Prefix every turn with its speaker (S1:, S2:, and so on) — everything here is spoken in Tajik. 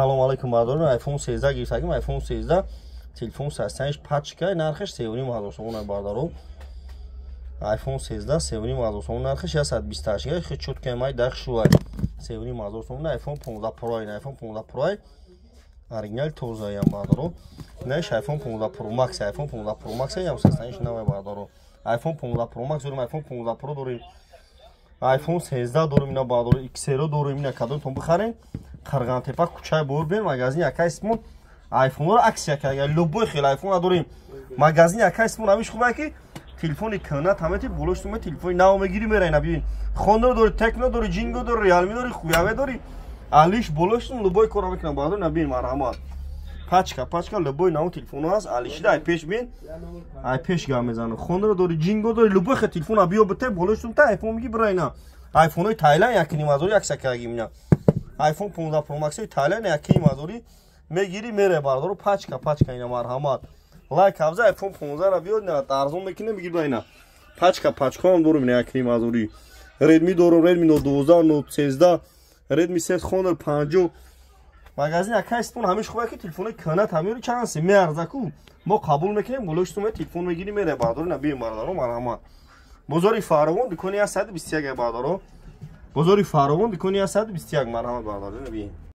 S1: Салом алейкум, бардорон. iPhone 13 гирифтагим. iPhone 13 телефон 35 пачка, нархаш 3,5 ҳазор сомон, бардаро. iPhone 13 3,5 ҳазор сомон нархаш, 128 га, хеле чётко май дах шуай. 3,5 ҳазор сомон. iPhone 15 Pro, iPhone 15 Pro оригинал тозаям, бардаро. Наш iPhone 15 Pro Max, iPhone 15 Pro Max ям 35 навай, бардаро. iPhone 15 Pro Max дорим, iPhone 15 Pro дорим. iPhone 13 дорим ина, бардаро, XR дорим ина, кадомтон бихарем. Қарғантепа, кӯчаи бор бен, магазин якай исмон айфонро акция карда, любой хел айфон дорем. Магазин якай исмон ҳамиш хубае, ки телефони кӯна тамети болош сума телефони нав мегири, мера. Ина бибин, Хонор дори, Текно дори, Ҷинго дори, Реалми дори, Хуяве дори, алиш болош сум любой кора мекунам, баъдо. Набин, марҳамат, пачка пачка любой нав телефон аст, алишида ай пеш бин, ай пеш гап мезанам. Хонор дори, Ҷинго дори, любой хел телефон биё бите, болош сум та айфон меги, бира. Ина айфонҳои Тайланд 1,5 ҳазори акция кардагим. Ина iPhone 15 Pro Max Тайланд 1,5 ҳазори мегири, мере, бардору, пачка пачка. Ина, марҳамат, лайк авза, iPhone 15 ра биёд, на арзон мекунем, бигир. Ина пачка пачка ҳам дорум, ина 1,5 ҳазори. Redmi дорум, Redmi Note 12, Note 13, Redmi 3, Honor 50. Магазин якай спон ҳамиш хубе, ки телефони кӯна тамири чанд си меарза ку, мо қабул мекунем, болош сума телефон мегири, мере, бардору. На бием, бардору, марҳамат, бозори Фаровон, дукони 121, бардору. Бозори Фаровон, дукони 121. Марҳамат, бардору, бием.